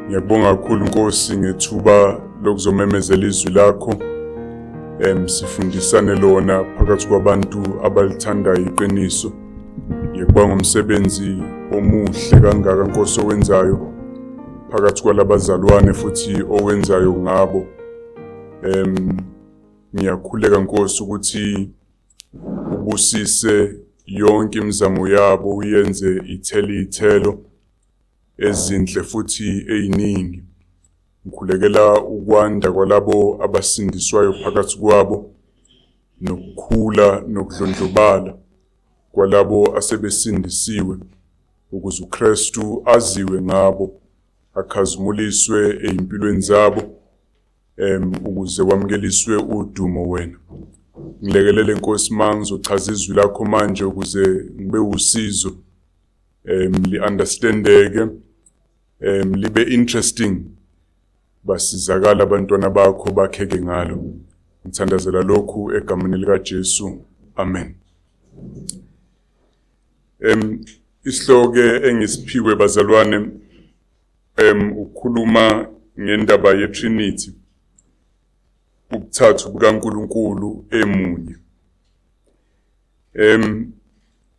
Ngiyakubonga kakhulu Nkosi ngethuba lokuzomemezela izwi lakho. Sifundisane lona phakathi kwabantu abalithandayo iqiniso. Ngiyakubonga ngomsebenzi omuhle kangaka Nkosi owenzayo phakathi kwalabazalwane futhi owenzayo ngabo. Ngiyakhuleka Nkosi ukuthi ubusise yonke imizamo yabo, uyenze ithele iy'thelo ezinhle futhi ey'ningi. Ngikhulekela ukwanda kwalabo abasindiswayo phakathi kwabo nokukhula nokudlondlobala kwalabo asebesindisiwe ukuze uKristu aziwe ngabo, akhazimuliswe ey'mpilweni zabo, ukuze wamukeliswe udumo wena. Ngilekelele Nkosi ma ngizochaza izwi lakho manje ukuze ngibe usizo, li-understandeke, libe interesting, basizakala abantwana bakho bakheke ngalo. Ngithandazela lokhu egameni likaJesu, amen. Isihloko engisiphiwe bazalwane, ukukhuluma ngendaba yeTrinity, ubuthathu bukaNkulunkulu emunye.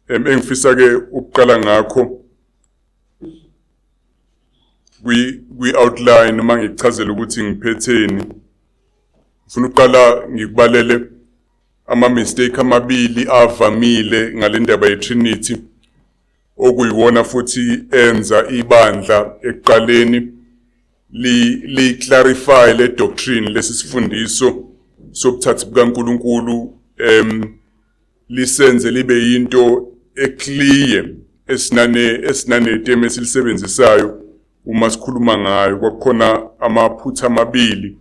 Engifisa ke ukuqala ngakho kwi outline uma ngikuchazela ukuthi ngiphetheni, ngifuna ukuqala ngikubalele ama mistake amabili avamile ngale ndaba yeTrinity, okuyiwona futhi enza ibandla ekuqaleni li clarify le doctrine, lesi sifundiso sobuthathu bukaNkulunkulu, lisenze libe into eclear esinane term esilisebenzisayo uma sikhuluma ngayo. Kwakukhona amaphutha amabili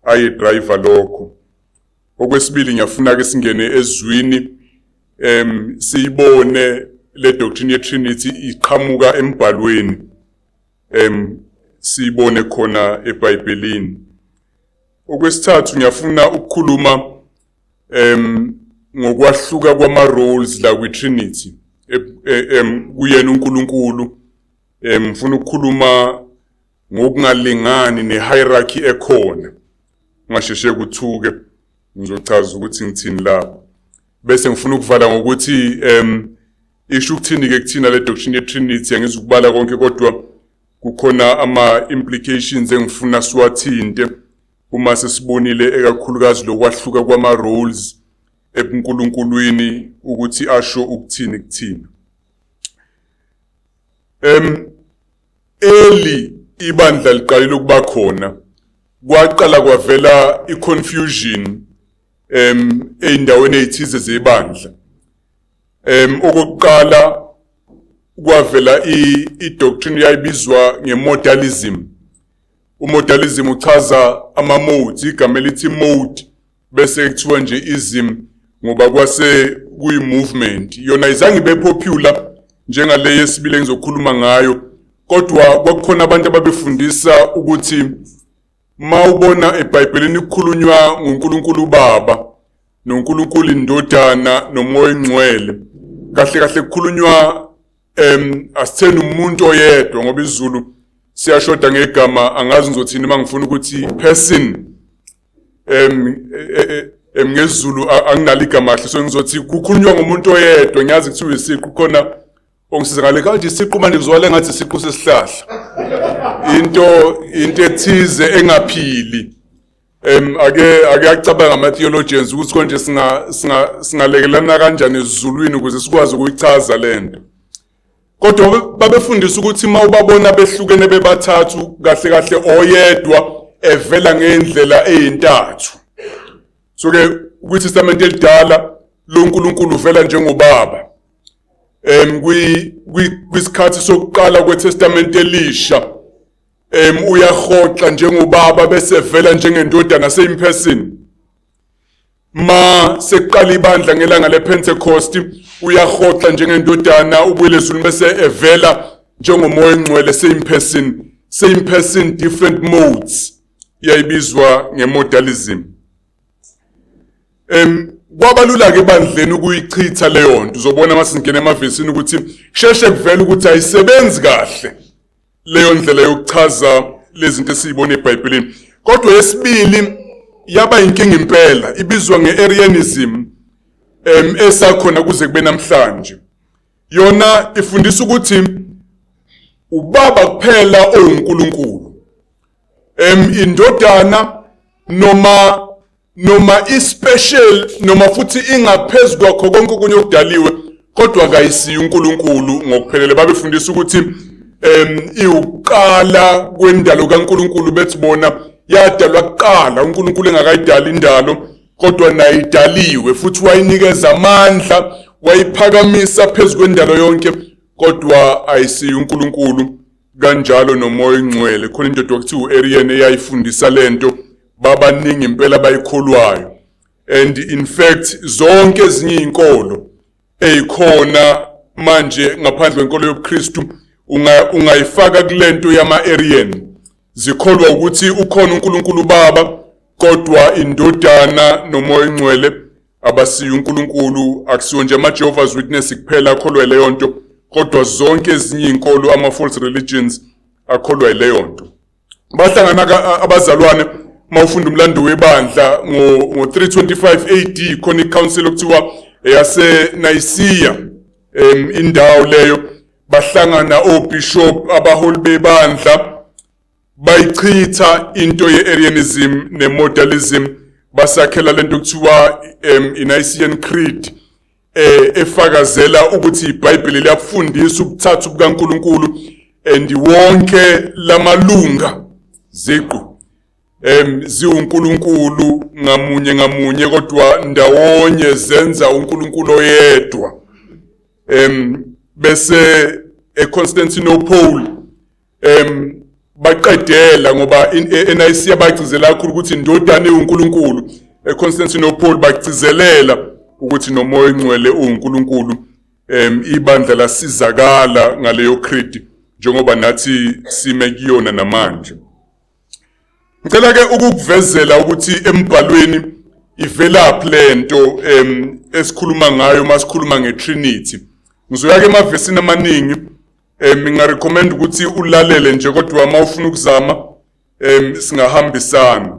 aye drive lokho. Okwesibili, ngiyafuna ke singene ezwini, siyibone le doctrine ye Trinity iqhamuka embhalweni, siyibone khona eBhayibhelini. Okwesithathu, ngiyafuna ukukhuluma ngokwahluka kwama roles la kwi Trinity, kuyena uNkulunkulu. Ngifuna ukukhuluma ngokungalingani nehierarchy ekhona. Ungasheshe kuthuke, ngizochaza ukuthi ngithini lapho. Bese ngifuna ukuvala ngokuthi isho ukuthini ke kuthina le doctrine ye Trinity. Angizukubala konke, kodwa kukhona ama implications engifuna siwathinte uma sesibonile, ekakhulukazi lokwahluka kwama roles ebuNkulunkulwini, ukuthi asho ukuthini kuthina. Eli ibandla liqalile ukuba khona, kwaqala kwavela iconfusion ey'ndaweni ey'thize zebandla. Okokuqala kwavela i-doctrine yayibizwa nge-modalism. Umodalism uchaza ama-modes, igama elithi mode bese kuthiwa nje ism ngoba kwase kuyi-movement. Yona izange ibe popular njengale yesibili engizokhuluma ngayo, kodwa kwakukhona abantu ababefundisa ukuthi mawubona eBhayibhelini kukhulunywa ngoNkulunkulu uBaba noNkulunkulu iNdodana noMoya oNgcwele, kahle kahle kukhulunywa asitheni umuntu oyedwa, ngoba isiZulu siyashoda ngegama. Angazi ngizothini uma ngifuna ukuthi person ngesiZulu, anginalo igama kahle, so ngizothi kukhulunywa ngomuntu oyedwa. Ngiyazi kuthiwa isiqu, khona ongisiza ngale kanje, isiqu manje kuzwakala ngathi isiqu sesihlahla, into ethize engaphili. Ake acabanga ama theologians ukuthi konje singalekelana kanjani esizulwini ukuze sikwazi ukuyichaza lento. Kodwa babefundisa ukuthi uma ubabona behlukene bebathathu, kahle kahle oyedwa evela ngendlela eyintathu. So ke kwiTestament elidala lo nkulunkulu uvela njengobaba. Kwisikhathi sokuqala kweTestament elisha, uyahoxa njengobaba bese vela njengendodana, same person. Ma sekuqala ibandla ngelanga lePentecost, uyahoxa njengendodana, ubuyele ezulwini, bese evela njengoMoya oNgcwele, same person. Same person, different modes, yayibizwa ngemodalism. Kwabalula ke ebandleni ukuyichitha leyo nto. Uzobona masingena emavesini ukuthi sheshe kuvela ukuthi ayisebenzi kahle leyo ndlela yokuchaza. lezinto esiyibona eBhayibhelini. Kodwa yesibili yaba inkinga impela, ibizwa ngeArianism, esakhona kuze kube namhlanje. Yona ifundisa ukuthi ubaba kuphela owuNkulunkulu, indodana noma ispecial noma futhi ingaphezu kwakho konke okunye okudaliwe, kodwa kayisiyo uNkulunkulu ngokuphelele. Babefundisa ukuthi iwuqala kwendalo kaNkulunkulu, bethi bona yadalwa kuqala uNkulunkulu engakayidali indalo, kodwa nayo idaliwe futhi wayinikeza amandla, wayiphakamisa phezu kwendalo yonke, kodwa ayisiyo uNkulunkulu. Kanjalo noMoya oNgcwele. Khona indoda okuthiwa u-Arian eyayifundisa lento, babaningi impela abayikholwayo, and in fact zonke ezinye izinkolo ezikhona manje ngaphandle kwenkolo yobuKristu ungayifaka kulento yama-Arian. Zikholwa ukuthi ukhona uNkulunkulu Baba, kodwa indodana noMoya oNgcwele abasiyo uNkulunkulu. Akusiwo nje ama-Jehovah's Witness kuphela akholwa leyo nto, kodwa zonke ezinye iy'nkolo, ama-false religions, akholwa leyo nto. Bahlangana abazalwane, mawufunda umlando webandla, ngo-325 AD khona i-council okuthiwa eyase-Nicaea, indawo leyo bahlangana obishop, abaholi bebandla, bayichitha into ye-Arianism ne-modalism, basakhela lento kuthiwa i-Nicene Creed, efakazela ukuthi iBhayibheli liyafundisa ubuthathu bukaNkuluNkulu and wonke lamalunga ziqu ziwuNkulunkulu ngamunye ngamunye, kodwa ndawonye zenza uNkulunkulu oyedwa. Bese eConstantinople baqedela, ngoba eNicaea bagcizelela kakhulu ukuthi indodana iwuNkulunkulu, eConstantinople bagcizelela ukuthi noMoya oNgcwele uwuNkulunkulu. Ibandla lasizakala ngaleyo creed, njengoba nathi sime kuyona namanje. Ngicela ke ukukuvezela ukuthi embhalweni ivelaphi lento esikhuluma ngayo masikhuluma ngeTrinity. Ngizoya ke emavesini amaningi. Ngingarecommend ukuthi ulalele nje, kodwa uma ufuna ukuzama singahambisana.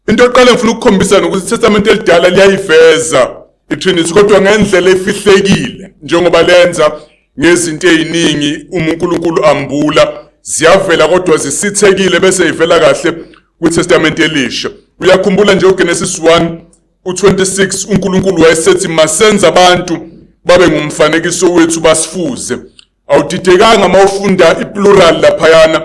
Into yokuqala ngifuna ukukhombisa ukuthi iTestament elidala liyayiveza iTrinity, kodwa ngendlela efihlekile, njengoba lenza ngezinto eziningi. Uma uNkulunkulu ambula, ziyavela kodwa zisithekile, bese ivela kahle kwiTestament elisha. Uyakhumbula nje uGenesis 1 u26, uNkulunkulu wayesethi, "Masenze abantu babe ngumfanekiso wethu, basifuze." Awudidekanga mawufunda iplural laphayana?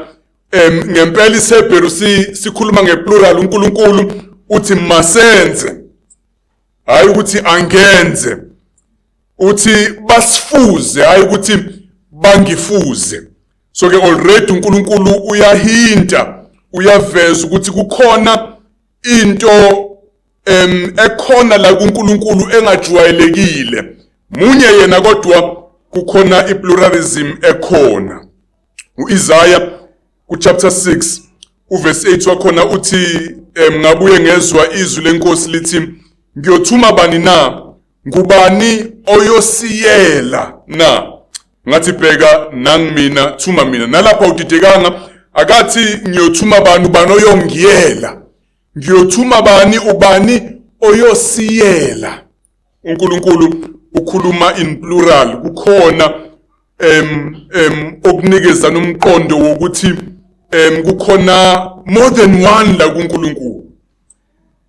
Ngempela isiHebheru sikhuluma ngeplural. uNkulunkulu uthi masenze, hayi ukuthi angenze. Uthi basifuze, hayi ukuthi bangifuze. So ke already uNkulunkulu uyahinta, uyaveza ukuthi kukhona into ekhona la kuNkulunkulu engajwayelekile. Munye yena, kodwa kukhona ipluralism ekhona. uIsaiah kuchapter 6 uverse 8 wakhona uthi, "Ngabuye ngezwa izwi lenkosi lithi, ngiyothuma bani na? Ngubani oyosiyela na? Ngathi, bheka nangimina, thuma mina." Nalapha udidekanga? Akathi ngiyothuma bani, ubani oyongiyela. Ngiyothuma bani, ubani oyosiyela? uNkulunkulu ukhuluma in plural. Kukhona okunikezana umqondo wokuthi kukhona more than one la kuNkulunkulu.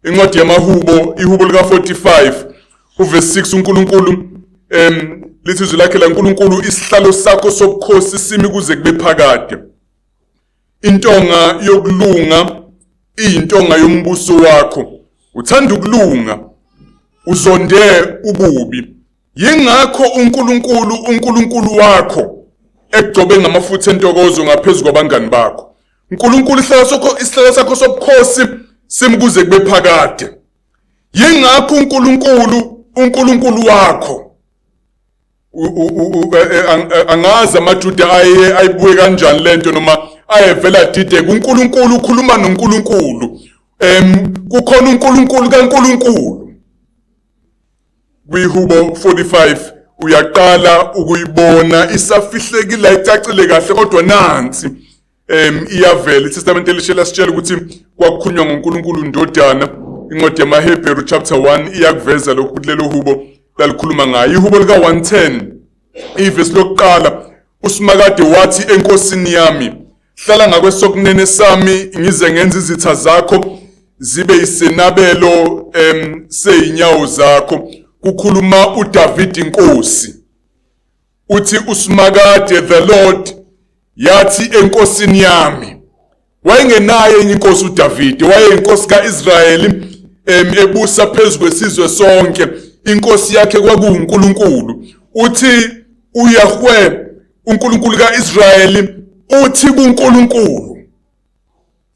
Incwadi yamaHubo, ihubo lika 45 uverse 6, uNkulunkulu lithi izwi lakhe la uNkulunkulu, "Isihlalo sakho sobukhosi simi kuze kube phakade, intonga yokulunga iyintonga yombuso wakho. Uthanda ukulunga, uzonde ububi. Yingakho uNkulunkulu, uNkulunkulu wakho, ekugcobe ngamafutha entokozo ngaphezu kwabangani bakho." uNkulunkulu, isihlalo sakho sobukhosi simi kuze kube phakade. Yingakho uNkulunkulu, uNkulunkulu wakho. Angazi amaJuda aye ayibuke kanjani lento noma ayevela adideke. uNkulunkulu ukhuluma noNkulunkulu. Kukhona uNkulunkulu kaNkulunkulu. Kwihubo 45 uyaqala ukuyibona, isafihlekile, ayicacile kahle, kodwa nansi. Iyavela iTestament elisha lasitshela ukuthi kwakukhulunywa ngoNkulunkulu indodana. Incwadi yamaHebheru chapter 1 iyakuveza lokhu ukuthi lelo hubo lalikhuluma ngayo. Ihubo lika 110 ivesi lokuqala, uSimakade wathi enkosini yami, hlala ngakwesokunene sami ngize ngenze izitha zakho zibe isenabelo seyinyawo zakho. Kukhuluma uDavid inkosi. Uthi uSimakade the Lord yathi enkosini yami. Wayengenaye enye inkosi uDavide, wayeyinkosi kaIsrayeli ebusa phezu kwesizwe sonke. Inkosi yakhe kwakuwuNkulunkulu. Uthi uYahweh uNkulunkulu kaIsrayeli uthi kuNkulunkulu,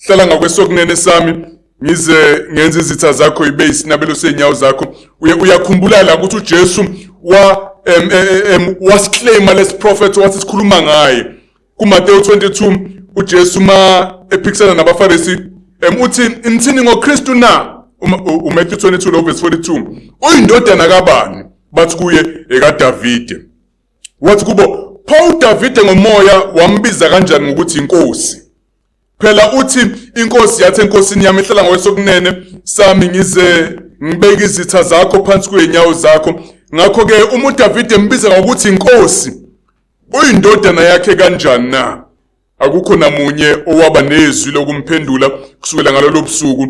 hlala ngakwesokunene sami ngize ngenze izitha zakho ibe isinabelo senyawo zakho. Uyakhumbula la ukuthi uJesu wa wasiclaima lesi prophet wathi sikhuluma ngaye kuMateyu 22. uJesu ma ephikisana nabaFarisi uthi nithini ngoKristu na? uMatthew 22 lo verse 42, uyindodana kabani? Bathi kuye, ekaDavide. Wathi kubo, pho uDavide ngomoya wambiza kanjani ngokuthi inkosi? Phela uthi, inkosi yathi enkosini yami, ehlala ngokwesokunene sami ngize ngibeke izitha zakho phansi kwezinyawo zakho. Ngakho-ke uma uDavide embiza ngokuthi inkosi, uyindodana yakhe kanjani na? Akukho namunye owaba nezwi lokumphendula kusukela ngalolo busuku.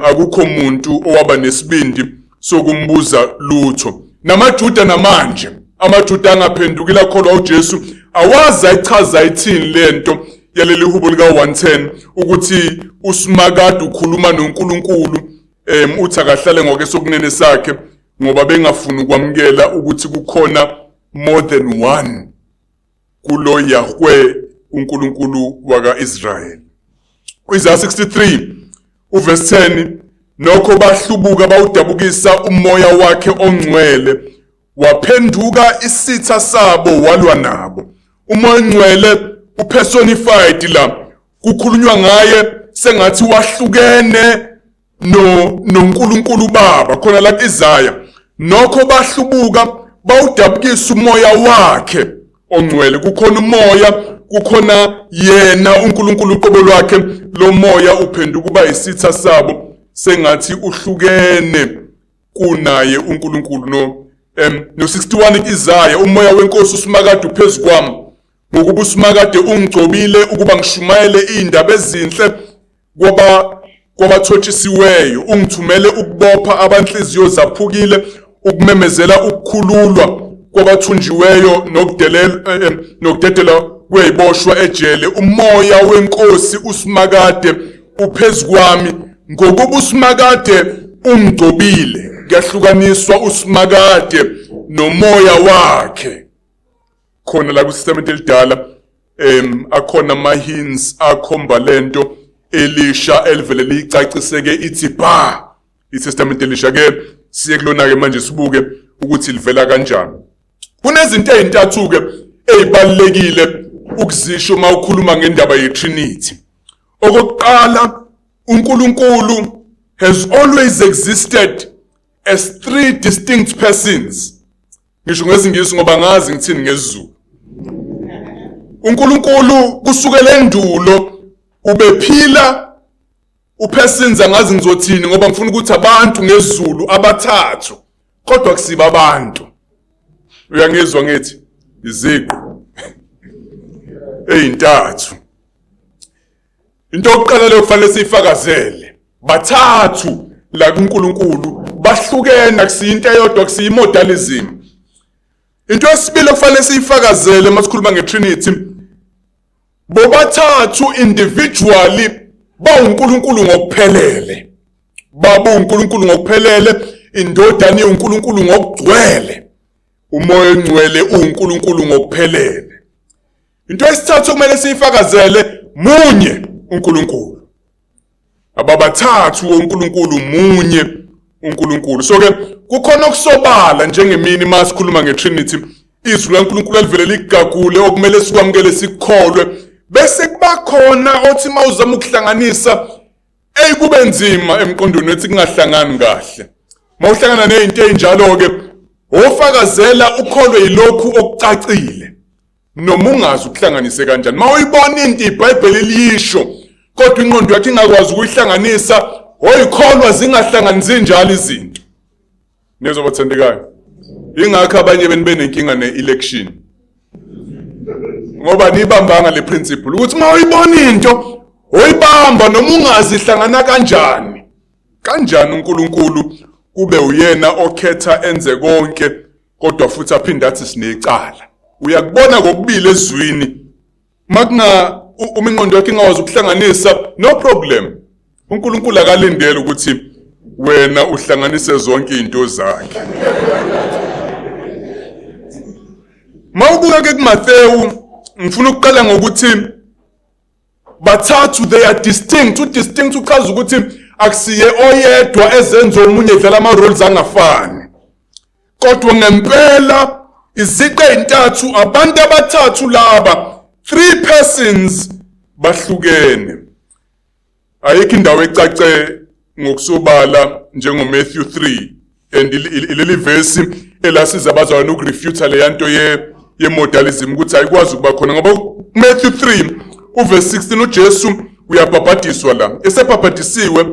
Akukho muntu owaba nesibindi sokumbuza lutho. NamaJuda namanje, amaJuda angaphendukile akholwa uJesu, awazi ayichaza ithini lento yaleli hubo lika 110 ukuthi uSimakade ukhuluma noNkulunkulu, uthi akahlale ngokwesokunene sakhe, ngoba bengafuni ukwamukela ukuthi kukhona more than one kulo Yahweh uNkulunkulu wakaIsrael. Isaiah 63 uverse 10, nokho bahlubuka bawudabukisa umoya wakhe ongcwele, waphenduka isitha sabo walwa nabo. Umoya ongcwele upersonified la, kukhulunywa ngaye sengathi wahlukene no noNkulunkulu Baba khona la kuIsaya. Nokho bahlubuka bawudabukisa umoya wakhe ongcwele. Kukhona umoya, kukhona yena uNkulunkulu uqobo lwakhe. Lo moya uphenduka kuba isitha sabo sengathi uhlukene kunaye uNkulunkulu. No 61 kuIsaya, umoya wenkosi uSimakade uphezu kwami, ngokuba uSimakade ungigcobile ukuba ngishumayele izindaba ezinhle kwabathotshisiweyo, ungithumele ukubopha abanhliziyo zaphukile, ukumemezela ukukhululwa kwabathunjiweyo nokudedelwa kweziboshwa ejele. Umoya wenkosi uSimakade uphezu kwami, ngokuba uSimakade ungigcobile. Kuyahlukaniswa uSimakade nomoya wakhe khona la kwiTestament elidala. Akhona ama hints akhomba lento, elisha elivele licaciseke ithi ba iTestament elisha. Ke siye kulona ke manje, sibuke ukuthi livela kanjani. Kunezinto ezintathu ke ezibalulekile ukuzisho uma ukhuluma ngendaba yeTrinity. Okokuqala, uNkulunkulu has always existed as three distinct persons. Ngisho ngesiNgisi ngoba ngazi ngithini ngesiZulu. uNkulunkulu kusukela endulo ubephila upersons, angazi ngizothini ngoba ngifuna ukuthi abantu ngesiZulu abathathu, kodwa kusiba abantu. Uyangizwa ngithi iziqu ezintathu. Into yokuqala leyo kufanele siyifakazele, bathathu la kuNkulunkulu, bahlukene, akusiyinto eyodwa, akusiyi-modalism. Into yesibili okufanele siyifakazele uma sikhuluma ngeTrinity, bobathathu individually bawuNkulunkulu ngokuphelele, baba uNkulunkulu ngokuphelele, indodana iwuNkulunkulu ngokugcwele, umoya ongcwele uwuNkulunkulu ngokuphelele. Into yesithathu okumele siyifakazele, munye uNkulunkulu, ababathathu uNkulunkulu, munye uNkulunkulu. So ke kukhona okusobala njengemini uma sikhuluma ngeTrinity, izwi laNkulunkulu elivele ligagule okumele sikwamukele sikukholwe, bese kuba khona othi uma uzama ukuhlanganisa, eyi, kube nzima emqondweni wethi kungahlangani kahle. Mawuhlangana nezinto ezinjalo ke, ofakazela ukholwe yilokhu okucacile. Noma ungazi ukuhlanganise kanjani. Mawuyibona into iBhayibheli liyisho kodwa ingqondo yakho ingakwazi ukuyihlanganisa, oyikholwa zingahlangani zinjalo izinto. Niyezwa bathandekayo. Ingakho abanye benu benenkinga ne-election. Ngoba nibambanga le principle ukuthi uma uyibona into oyibamba noma ungazi ihlangana kanjani. Kanjani uNkulunkulu kube uyena okhetha enze konke kodwa futhi aphinde athi sinecala. Uyakubona kokubili ezwini. Makunga uma ingqondo yakho ingakwazi ukuhlanganisa, no problem. uNkulunkulu akalindele ukuthi wena uhlanganise zonke izinto zakhe. Mawubuka ke kuMathewu, ngifuna ukuqala ngokuthi bathathu, they are distinct. U-distinct uchaza ukuthi akusiye oyedwa ezenza omunye edlala ama-roles angafani, kodwa ngempela iziqe ezintathu, abantu abathathu laba, three persons bahlukene. Ayikho indawo ecace ngokusobala njengoMatthew 3, and leli vesi elasiza abazalwane ukurefute leya nto ye-modalism ukuthi ayikwazi ukuba khona, ngoba Matthew 3 uverse 16 uJesu uyabhabhadiswa la. Esebhabhadisiwe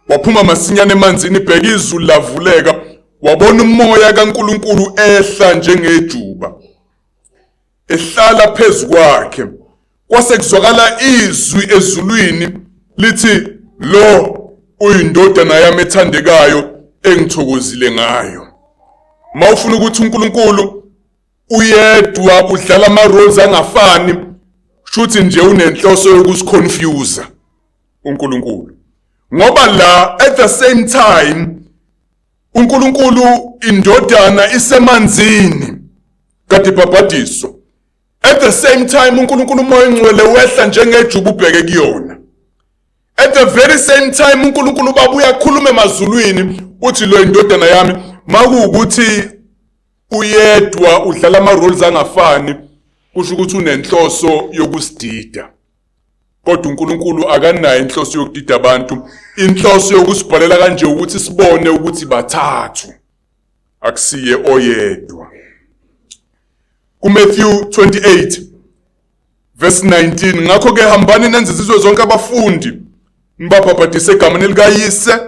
waphuma masinyane emanzini, bheka izulu lavuleka, wabona umoya kaNkuluNkulu ehla njengejuba ehlala phezu kwakhe. Kwase kuzwakala izwi ezulwini lithi, lo uyindodana yami ethandekayo engithokozile ngayo. Mawufuna ukuthi uNkulunkulu uyedwa udlala ama roles angafani, shuthi nje unenhloso yokusiconfuse uNkulunkulu, ngoba la at the same time uNkulunkulu indodana isemanzini kade ibhabhadiswa, at the same time uNkulunkulu uMoya oNgcwele wehla njengejuba ubheke kuyona, at the very same time uNkulunkulu ubaba uyakhuluma emazulwini uthi lo indodana yami. Makuwukuthi uyedwa udlala ama roles angafani, kusho ukuthi unenhloso yokusidida, kodwa uNkulunkulu akanayo inhloso yokudida abantu. Inhloso yokusibhalela kanje ukuthi sibone ukuthi bathathu, akusiye oyedwa. KuMatthew 28 verse 19, ngakho ke hambani nenze izizwe zonke abafundi, nibabhabhadise egameni likaYise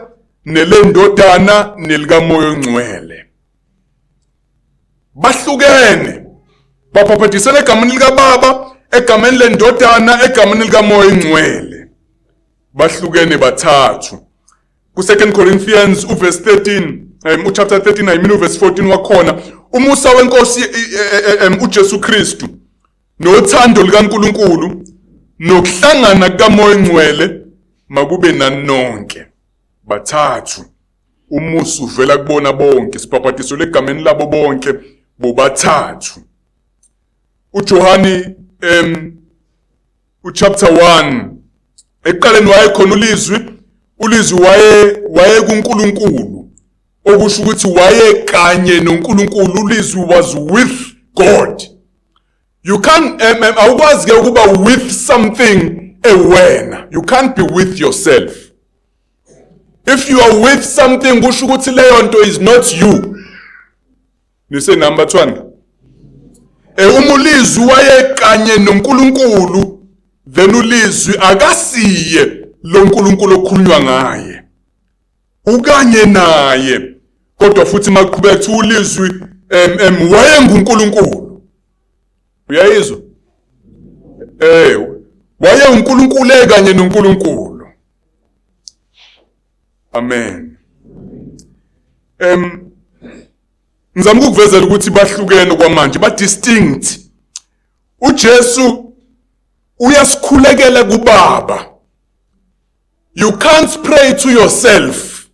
nelendodana nelikaMoya oNgcwele. Bahlukene, babhabhadisela egameni likaBaba, egameni lendodana, egameni likaMoya oNgcwele. Bahlukene bathathu. Ku-2 Corinthians uverse 13, uchapter 13, I mean uverse 14 wakhona, umusa wenkosi uJesu Kristu nothando likaNkuluNkulu nokuhlangana kukaMoya oNgcwele makube nani nonke. Bathathu. Umusa uvela kubona bonke, sibhabhadiswe legameni labo bonke bobathathu. uJohani uchapter 1, ekuqaleni wayekhona ulizwi, ulizwi waye kuNkulunkulu, okusho ukuthi waye kanye noNkulunkulu. Ulizwi was with God. You can't awukwazi ke ukuba with something ewena. You can't be with yourself. If you are with something, kusho ukuthi leyo nto is not you. Nisenami bathwana? Uma ulizwi wayekanye noNkulunkulu, then ulizwi akasiye lo nkulunkulu okukhulunywa ngaye, ukanye naye. Kodwa futhi maqhubeka kuthi ulizwi wayenguNkulunkulu. Uyayizwa? WayenguNkulunkulu ekanye noNkulunkulu. Amen. Ngizama ukukuvezela ukuthi bahlukene kwamanje, ba distinct. uJesu uyasikhulekela kuBaba. You can't pray to yourself.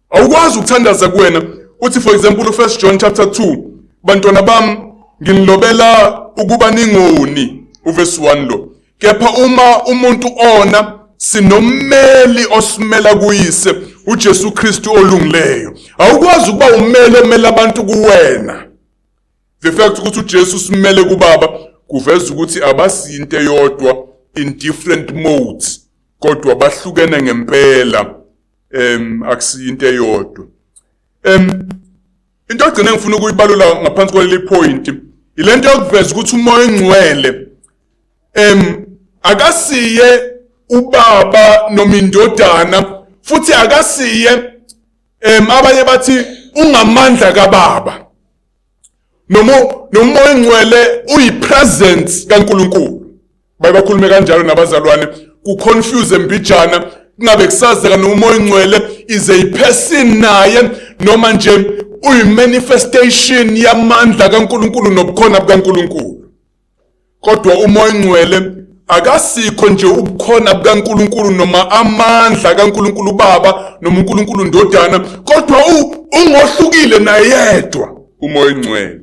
Awukwazi ukuthandaza kuwena. Uthi for example u1 John chapter 2, bantwana bami nginilobela ukuba ningoni, uverse 1 lo. Kepha uma umuntu ona, sinommeli osimela kuyise, uJesu Kristu olungileyo. Awukwazi ukuba ummeli omela abantu kuwena. The fact ukuthi uJesu simele kubaba kuveza ukuthi abasinto eyodwa in different modes, kodwa bahlukene ngempela, akusinto eyodwa. Into ogcina engifuna ukuyibalula ngaphansi kwaleli point, Ilento yokuveza ukuthi uMoya oNgcwele akasiye ubaba noma indodana, futhi akasiye abanye bathi ungamandla kababa, noma noMoya oNgcwele uyipresence kaNkuluNkulu. Baye bakhulume kanjalo nabazalwane, kuconfuse mbijana, kungabe kusazeka noma uMoya oNgcwele is a person naye noma nje uyi-manifestation yamandla kaNkuluNkulu nobukhona bukaNkuluNkulu. Kodwa uMoya oNgcwele akasikho nje ubukhona bukaNkuluNkulu noma amandla kaNkuluNkulu uBaba noma uNkulunkulu Ndodana, kodwa ungohlukile naye yedwa uMoya oNgcwele.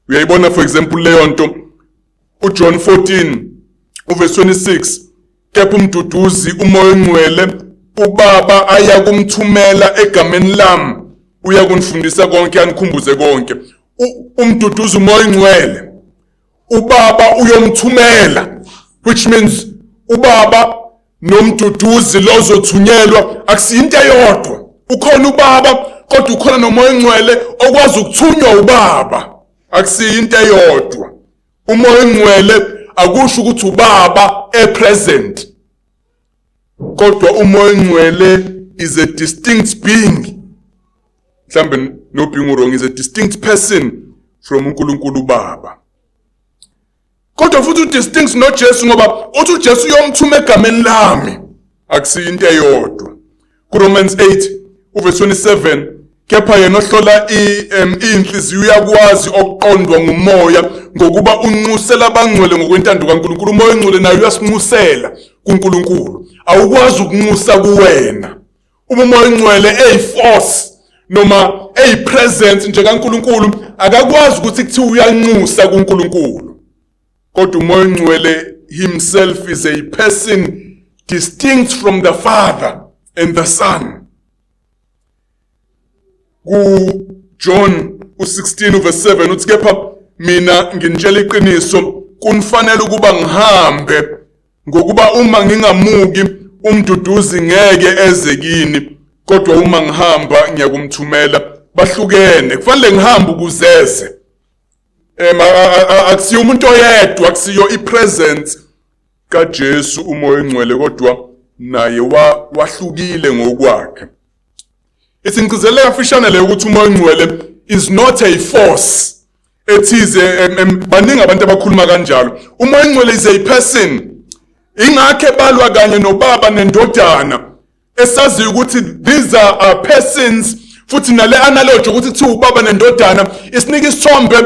Uyayibona for example leyo nto uJohn 14 uverse 26, kepha umduduzi uMoya oNgcwele uBaba aya kumthumela egameni lami, uyakunifundisa konke anikhumbuze konke. Umduduzi uMoya oNgcwele uBaba uyomthumela, which means uBaba nomduduzi lozothunyelwa akusiyinto eyodwa. Ukhona uBaba kodwa ukhona noMoya oNgcwele okwazi ukuthunywa uBaba, akusiyinto eyodwa. UMoya oNgcwele akusho ukuthi uBaba epresent, kodwa uMoya oNgcwele is a distinct being, mhlambe no being wrong, is a distinct person from uNkulunkulu uBaba. Kodwa futhi udistinct noJesu, ngoba uthi uJesu uyomthuma egameni lami, akusiyo into eyodwa. KuRomans 8 uverse 27, kepha yena ohlola inhliziyo uyakwazi okuqondwa nguMoya, ngokuba unxusela abangcwele ngokwentando kaNkulunkulu. UMoya oNgcwele naye uyasinxusela kuNkulunkulu, awukwazi ukunxusa kuwena. Uma uMoya oNgcwele eyiforce noma eyipresence nje kaNkulunkulu, akakwazi ukuthi kuthiwa uyanxusa kuNkulunkulu. Kodwa uMoya oNgcwele himself is a person distinct from the Father and the Son. Ku John u16 verse 7 uthi, kepha mina nginitshela iqiniso, kunifanele ukuba ngihambe, ngokuba uma ngingamuki umduduzi ngeke eze kini, kodwa uma ngihamba ngiyakumthumela. Bahlukene, kufanele ngihambe ukuzeze. Akusiyo umuntu oyedwa, akusiyo ipresence kaJesu uMoya oNgcwele, kodwa naye wahlukile ngokwakhe. Ithi ngigcizelela kafishane le ukuthi uMoya oNgcwele is not a force ethize. Baningi abantu abakhuluma kanjalo. UMoya oNgcwele is a person, ingakho ebalwa kanye noBaba nendodana, esaziyo ukuthi these are persons. Futhi nale analogy ukuthi kuthiwa ubaba nendodana isinika isithombe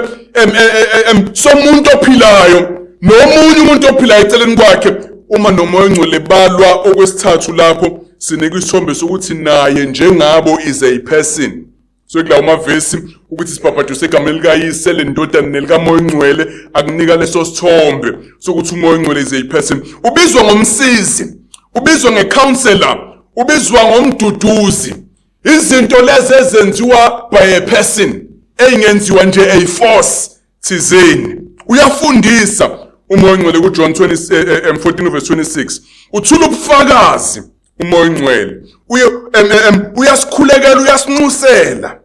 somuntu ophilayo nomunye umuntu ophilayo eceleni kwakhe. Uma noMoya oNgcwele balwa okwesithathu lapho, sinika isithombe sokuthi naye njengabo is a person. So kulawo mavesi ukuthi sibhabhadiswe egameni likaYise, lendodana nelikaMoya oNgcwele, akunika leso sithombe sokuthi uMoya oNgcwele is a person. Ubizwa ngomsizi, ubizwa ngecounselor, ubizwa ngomduduzi, izinto lezi ezenziwa by a person, eyingenziwa nje a force thizeni. Uyafundisa uMoya oNgcwele kuJohn 20 14 verse 26, uthula ubufakazi uMoya oNgcwele, uyasikhulekela, uyasinxusela,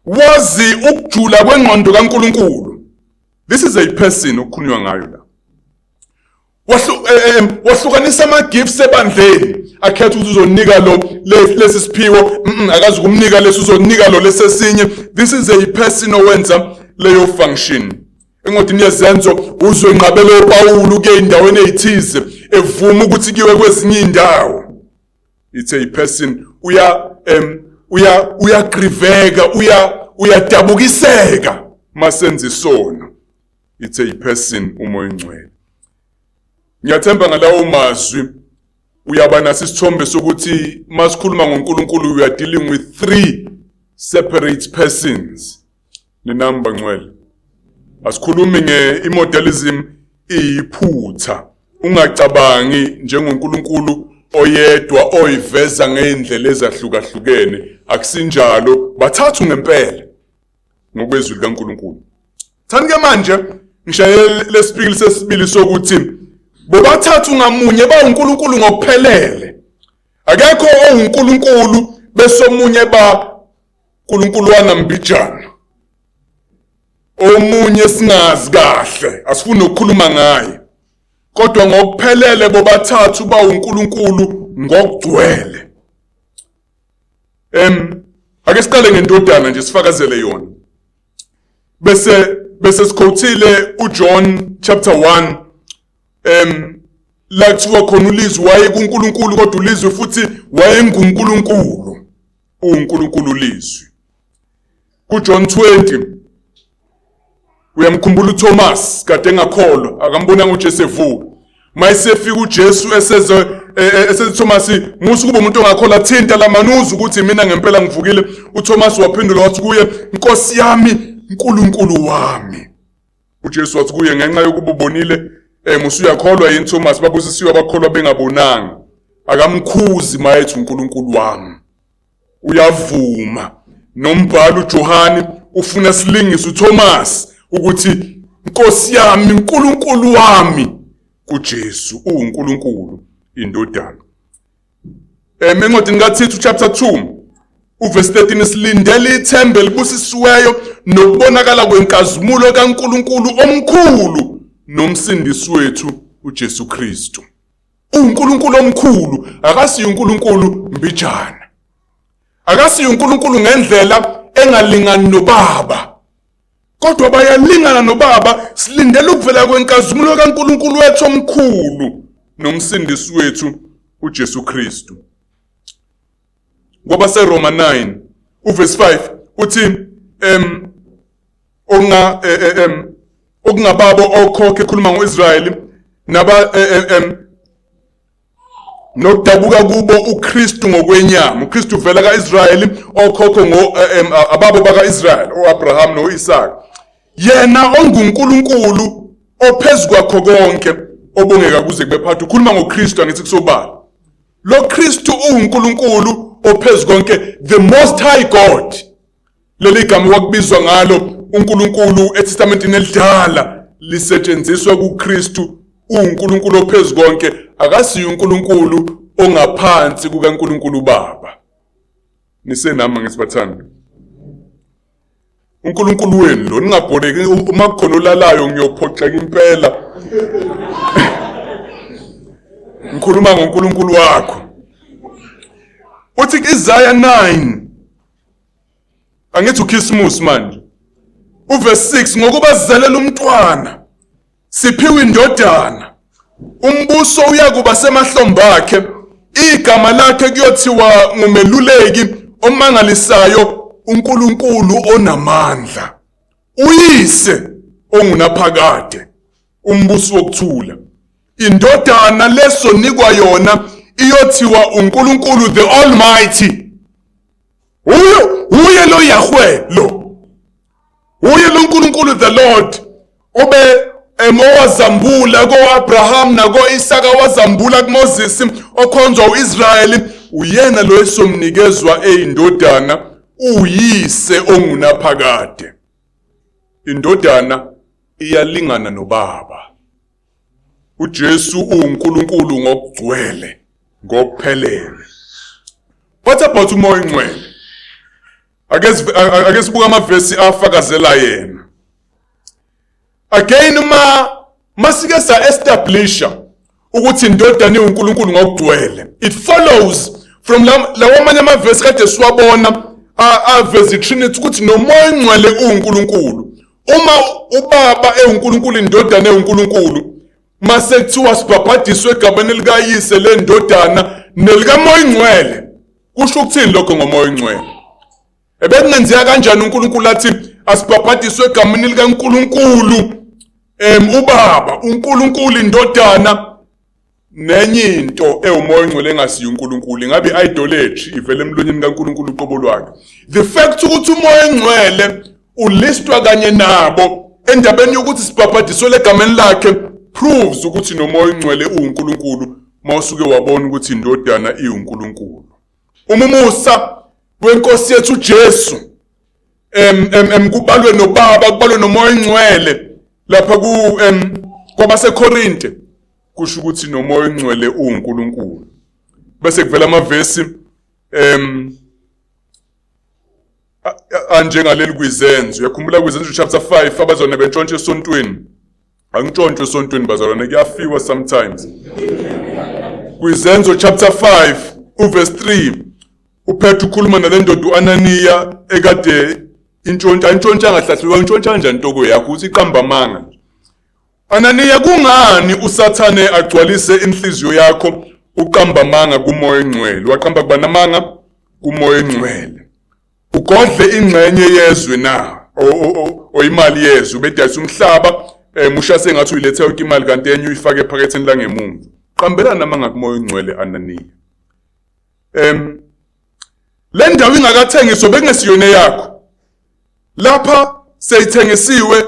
wazi ukujula kwengqondo kaNkuluNkulu. This is a person okukhulunywa ngayo la. Wahlukanisa ama-gifts ebandleni, akhetha ukuthi uzonika lo lesi siphiwo, akazi ukumnika lesi, uzonika lo lesi esinye. This is a person owenza leyo function. Encwadini yeZenzo uzwe nqabelo uPawulu ke endaweni ezithize evuma ukuthi kuyiwe kwezinye indawo. It's a person. Uya uya uyagriveka, uyadabukiseka masenza isono. It's a person uMoya oNgcwele. Ngiyathemba ngalawo mazwi uyaba naso isithombe sokuthi masikhuluma ngoNkulunkulu, we are dealing with three separate persons. Ninamba ngcwele, asikhulumi nge-immortalism, iyiphutha. Ungacabangi njengoNkulunkulu oyedwa oyiveza ngey'ndlela ezahlukahlukene, akusinjalo, bathathu ngempela ngokwezwi likaNkulunkulu. Thani ke manje ngishaye lesipikili sesibili sokuthi bobathathu ngamunye bawuNkulunkulu ngokuphelele. Akekho owuNkulunkulu bese omunye ba Nkulunkulu wanambijana. Omunye singazi kahle, asifuni ukukhuluma ngaye. Kodwa ngokuphelele bobathathu bawuNkulunkulu ngokugcwele. Ake siqale ngendodana nje sifakazele yona. Bese sikhothile uJohn chapter 1 la kuthiwa khona uLizwi waye kuNkulunkulu, kodwa uLizwi futhi wayenguNkulunkulu, uNkulunkulu uLizwi. KuJohn 20 uyamkhumbula uThomas kade engakholwa, akambonanga uJesu evuka. Mayesefika uJesu eseze esethi Thomas, musa ukuba umuntu ongakholwa, thinta lamanuza ukuthi mina ngempela ngivukile. uThomas waphendula wathi kuye, Nkosi yami, uNkulunkulu wami. uJesu wathi kuye, ngenxa yokuba ubonile usuyakholwa yini Thomas? Babusisiwe abakholwa bengabonanga. Akamkhuzi mayethi uNkulunkulu wami, uyavuma. Nombhalo uJohani ufuna silingise uThomas ukuthi Nkosi yami, uNkulunkulu wami. kuJesu uwuNkulunkulu indodana. Encwadini kaThithu chapter 2 uverse 13, silindele ithemba elibusisiweyo nokubonakala kwenkazimulo kaNkulunkulu omkhulu nomsindisi wethu uJesu Kristu. UNkulunkulu omkhulu akasiyo uNkulunkulu mbijana, akasiyo uNkulunkulu ngendlela engalingani nobaba, kodwa bayalingana nobaba. Silindele ukuvela kwenkazimulo kaNkulunkulu wethu omkhulu nomsindisi wethu uJesu Kristu. Ngoba seRoma 9 uverse 5 uthi onga okungababo okhokho, ekhuluma ngoIsrayeli, naba nokudabuka kubo uKristu ngokwenyama. uKristu uvela kaIsrayeli, okhokho ngo ababo bakaIsrayeli, oAbraham noIsaka, yena onguNkulunkulu ophezulu kwakho konke, obongeka kuze kube phakathi. Ukhuluma ngoKristu, angithi kusobala lo Kristu uwuNkulunkulu ophezulu konke, the most high God. Leli gama kwakubizwa ngalo uNkulunkulu eTestamentini elidala lisetshenziswa kuKristu. UNkulunkulu ophezulu konke, akasiyo uNkulunkulu ongaphansi kukaNkulunkulu Baba. Nisenami ngisibathanda uNkulunkulu wenu lo, ningabhoreki. Uma kukhona olalayo ngiyophoxeka impela. Ngikhuluma ngoNkulunkulu wakho. Uthi Isaiah 9, angithi uChristmas manje, uverse 6, ngokuba sizalela umntwana, siphiwe indodana, umbuso uyakuba semahlombe akhe, igama lakhe kuyothiwa ngumeluleki omangalisayo, uNkulunkulu onamandla, uyise ongunaphakade, umbusi wokuthula. Indodana leso nikwa yona iyothiwa uNkulunkulu the Almighty. Uye lo Yahweh lo, uye lo uNkulunkulu the Lord obe owazambula ko-Abraham nako-Isaka, wazambula kuMoses, okhonzwa u-Israyeli, uyena lo esomnikezwa eyindodana, uyise ongunaphakade. Indodana iyalingana nobaba. uJesu uwuNkulunkulu ngokugcwele, ngokuphelele. What about uMoya oNgcwele? Ake sibuke amavesi afakazela yena. Again, ma masike sa establisha ukuthi indodana iwuNkulunkulu ngokugcwele, it follows from lawo amanye amavesi kade siwabona aveza iTrinity ukuthi noMoya oNgcwele uwuNkulunkulu. Uma ubaba ewuNkulunkulu, indodana ewuNkulunkulu, mase kuthiwa sibhabhadiswe egameni likayise, lendodana nelikaMoya oNgcwele, kusho ukuthini lokho ngoMoya oNgcwele? Ebekungenzeka kanjani uNkulunkulu athi asibhabhadiswe egameni likaNkulunkulu ubaba, uNkulunkulu indodana, nenye into ewuMoya oNgcwele engasiyo uNkulunkulu? Ingabe i-idolatry ivele emlonyeni kaNkulunkulu uqobo lwakhe? The fact ukuthi uMoya oNgcwele ulistwa kanye nabo endabeni yokuthi sibhabhadiswe egameni lakhe proves ukuthi noMoya oNgcwele uwuNkulunkulu. Mawusuke wabona ukuthi indodana iwuNkulunkulu, umumusa wenkosi yethu uJesu kubalwe nobaba, kubalwe noMoya oNgcwele lapha ku kwabaseKorinte, kusho ukuthi noMoya oNgcwele uwuNkulunkulu. Bese kuvela amavesi Anjengaleli kwizenzo. Uyakhumbula kwizenzo chapter 5 abazalwane bentshontsha esontweni. Angitshontshwe esontweni bazalwane, kuyafiwa sometimes. Kwizenzo chapter 5 uverse 3 uPetru ukhuluma nale ndoda uAnaniya ekade intshontsha, intshontsha angahlahliwa, intshontsha kanjani intoko yakho uthi iqamba amanga. Ananiya, kungani uSathane agcwalise inhliziyo yakho uqamba amanga kuMoya oNgcwele? Waqamba kubani amanga? KuMoya oNgcwele. Ugodle ingxenye yezwe na? O imali yezwe, ubedayisa umhlaba, musha sengathi uyilethe yonke imali kanti enye uyifake ephaketheni langemumva. Qambelana amanga kuMoya oNgcwele, Ananiya. Le ndawo ingakathengiswa bekungesiyona yakho. Lapha seyithengisiwe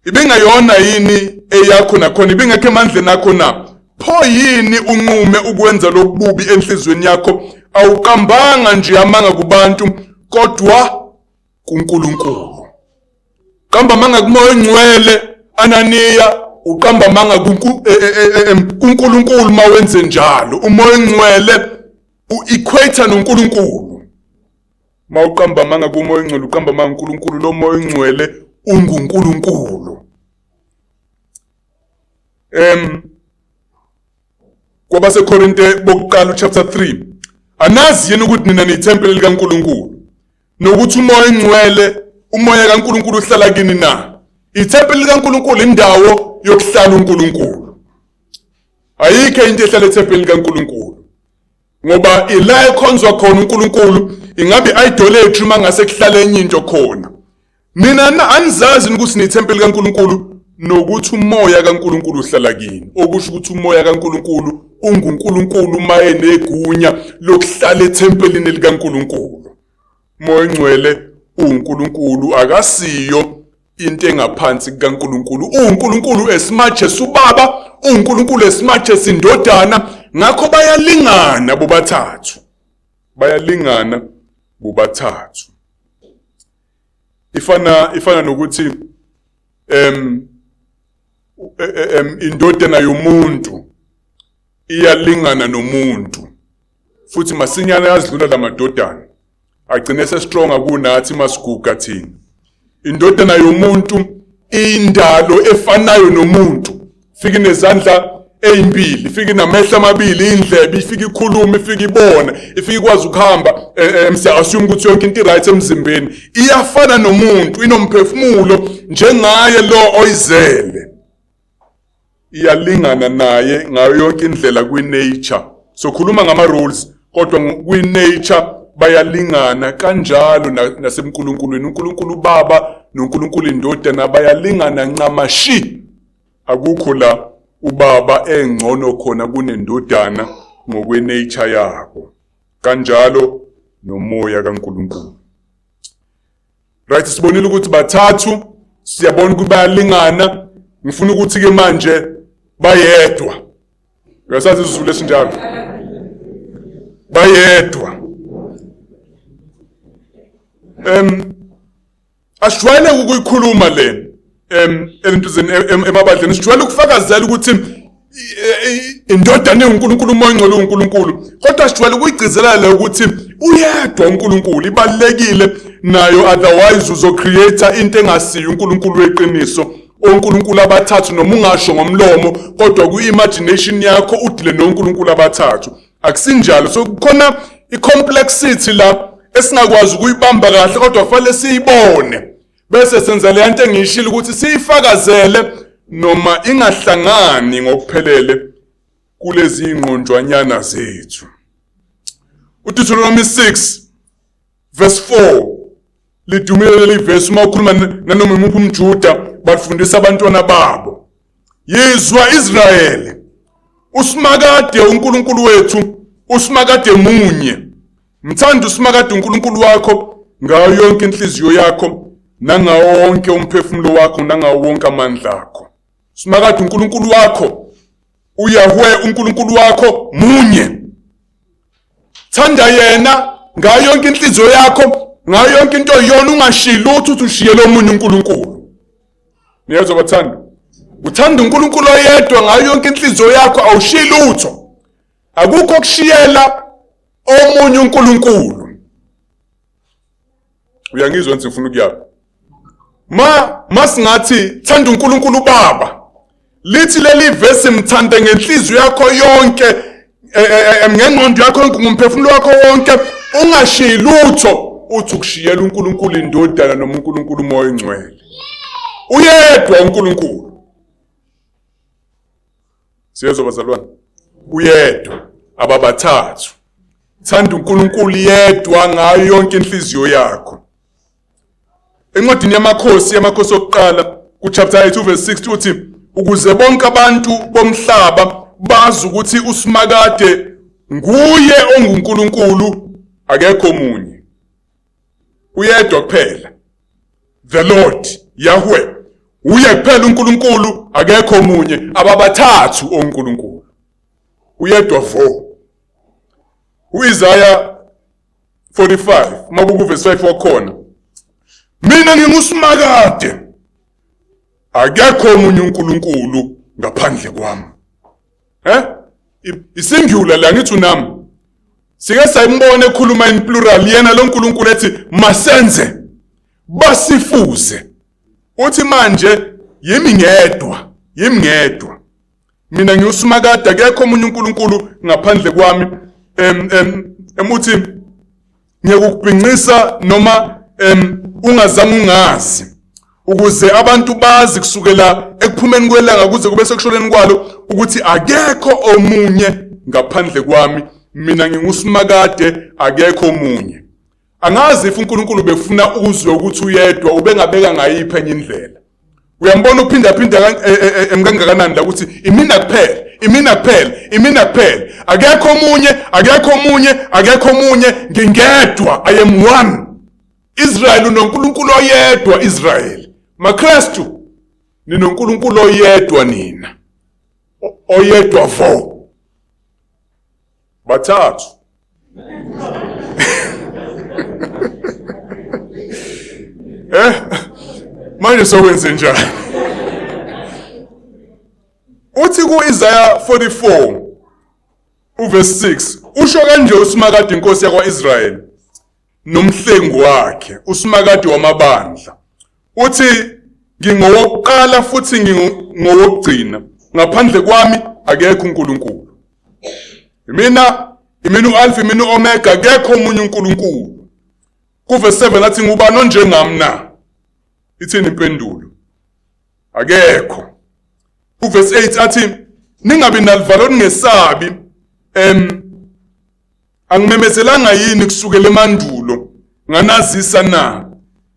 ibingayona yini eyakho nakhona ibingekho emandleni akho na? Pho yini unqume ukwenza lobubi enhliziyweni yakho? Awuqambanga nje amanga kubantu kodwa kuNkulunkulu. Qamba amanga kuMoya oNgcwele, Ananiya, uqamba amanga kuNkulunkulu mawenze njalo. UMoya oNgcwele u-equator noNkulunkulu. Mawuqamba amanga kuMoya oNgcwele, uqamba amanga kuNkulunkulu. Lo Moya oNgcwele unguNkulunkulu. KwabaseKorinte bokuqala chapter 3, anazi yini ukuthi nina niyithempeli likaNkulunkulu nokuthi uMoya oNgcwele, uMoya kaNkulunkulu uhlala kini na? Ithempeli likaNkulunkulu indawo yokuhlala uNkulunkulu. Ayikho into ehlala ethempelini likaNkulunkulu, ngoba ila ekhonzwa khona uNkulunkulu. Ingabe idolatry uma ngase kuhlala enye into khona? Nina anizazi ukuthi nithempeli kaNkulunkulu nokuthi uMoya kaNkulunkulu uhlala kini, okusho ukuthi uMoya kaNkulunkulu unguNkulunkulu uma enegunya lokuhlala ethempelini likaNkulunkulu. Umoya oNgcwele uNkulunkulu, akasiyo into engaphansi kukaNkulunkulu. UNkulunkulu as much as uBaba, uNkulunkulu as much as iNdodana, ngakho bayalingana bobathathu. Bayalingana bobathathu. Ifana nokuthi indodana yomuntu iyalingana nomuntu, futhi masinyane yazidlula lamadodana, agcine sesitronga kunathi masiguga thina. Indodana yomuntu indalo efanayo nomuntu, ifike nezandla ezimbili, ifike namehlo amabili, indlebe, ifike ikhuluma, ifike ibona, ifike ikwazi ukuhamba. Siya assume ukuthi yonke into right emzimbeni iyafana nomuntu, inomphefumulo njengaye lo oyizele, iyalingana naye ngayo yonke indlela kwi-nature. So khuluma ngama-rules, kodwa kwi-nature bayalingana kanjalo nasemNkulunkulwini. UNkulunkulu uBaba noNkulunkulu iNdodana bayalingana ncamashi. Akukho la uBaba engcono khona kunendodana ngokwe-nature yabo, kanjalo noMoya kaNkulunkulu. Right, sibonile ukuthi bathathu, siyabona ukuthi bayalingana. Ngifuna ukuthi ke manje bayedwa. Uyasazi isiZulu esinjalo? Bayedwa. Asijwayele ukuyikhuluma le elentuzeni emabandleni, sijwayele ukufakazela ukuthi indodana enguNkulunkulu, uMoya oNgcwele uNkulunkulu, kodwa sijwayele ukuyigcizelela le ukuthi uyedwa uNkulunkulu. Ibalulekile nayo, otherwise uzocreate into engasiyo uNkulunkulu weqiniso, onkulunkulu abathathu. Noma ungasho ngomlomo, kodwa kwi-imagination yakho udile nonkulunkulu abathathu. Akusinjalo. So kukhona i-complexity la esingakwazi ukuyibamba kahle, kodwa kufanele siyibone bese senza le nto engiyishilo ukuthi siyifakazele noma ingahlangani ngokuphelele kulezi ingqonjwanyana zethu. UDeuteronomy 6 verse 4 lidumile leli verse. Uma ukhuluma nanoma imuphi umJuda, bafundisa abantwana babo: "Yizwa Israyeli, uSimakade uNkulunkulu wethu uSimakade munye. Mthanda uSimakade uNkulunkulu wakho ngayo yonke inhliziyo yakho, nangawo wonke umphefumulo wakho, nangawo wonke amandla akho." Simakade uNkulunkulu wakho, uYahweh uNkulunkulu wakho munye. Thanda yena ngayo yonke inhliziyo yakho, ngayo yonke into yona, ungashiyi lutho uthi ushiyele omunye uNkulunkulu. Niyezwa bathanda? Uthanda uNkulunkulu oyedwa ngayo yonke inhliziyo yakho, awushiyi lutho. Akukho kushiyela omunye uNkulunkulu. Uyangizwa ngithi ngifuna ukuyaphi? Ma masingathi thanda uNkulunkulu uBaba. Lithi leli verse mthande ngenhliziyo yakho yonke e, e, e, ngengqondo yakho yonke ngomphefumulo wakho wonke ungashiyi lutho uthi ukushiyela uNkulunkulu indodana noma uNkulunkulu uMoya oNgcwele. Uyedwa uNkulunkulu. Siyezwa bazalwane. Uyedwa ababathathu. Thanda uNkulunkulu yedwa ngayo yonke inhliziyo yakho. Encwadini yamakhosi yamakhosi okuqala kuchapter 8 verse 6 uthi ukuze bonke abantu bomhlaba bazi ukuthi uSimakade nguye onguNkulunkulu akekho omunye. Uyedwa kuphela. The Lord Yahweh uye kuphela uNkulunkulu akekho omunye ababathathu oNkulunkulu. Uyedwa vo. UIsaya 45 mabuku verse 5 wakhona mina ngingusimakade akekho omunye uNkulunkulu ngaphandle kwami eh isingular la ngithi unami sike sayimbona ekhuluma in plural yena lo nkulunkulu ethi masenze basifuze uthi manje yimi ngedwa yimi ngedwa mina ngiwusimakade akekho omunye uNkulunkulu ngaphandle kwami em em emuthi ngiyakubhinqisa noma em ungazange ungazi ukuze abantu bazi kusukela ekuphumeni kwelanga kuze kube sekushoneni kwalo ukuthi akekho omunye ngaphandle kwami mina ngingusimakade akekho omunye Angazi if uNkulunkulu befuna uzwe ukuthi uyedwa ubengabeka ngayiphi enye indlela. Uyambona uphinda phinda e, e, e, kangakanani la ukuthi imina kuphela, imina kuphela, imina kuphela. Akekho omunye, akekho omunye, akekho omunye, ngingedwa. I am one. Israel unoNkulunkulu oyedwa Israel. MaKristu ninoNkulunkulu oyedwa nina. Oyedwa vo. Bathathu. Eh manje sokwenze njani? Uthi ku-Isaya 44 uverse 6 usho kanje uSimakade inkosi yakwa-Israyeli nomhlengi wakhe uSimakade wamabandla uthi ngingowokuqala futhi ngingowokugcina ngaphandle kwami akekho uNkulunkulu imina imina uAlpha imina uOmega akekho omunye uNkulunkulu kuverse 7 athi ngubani onjengami na ithini impendulo akekho uverse 8 athi ningabi nalivalo ningesabi em Angimemezelanga yini kusukela emandulo nganazisa na?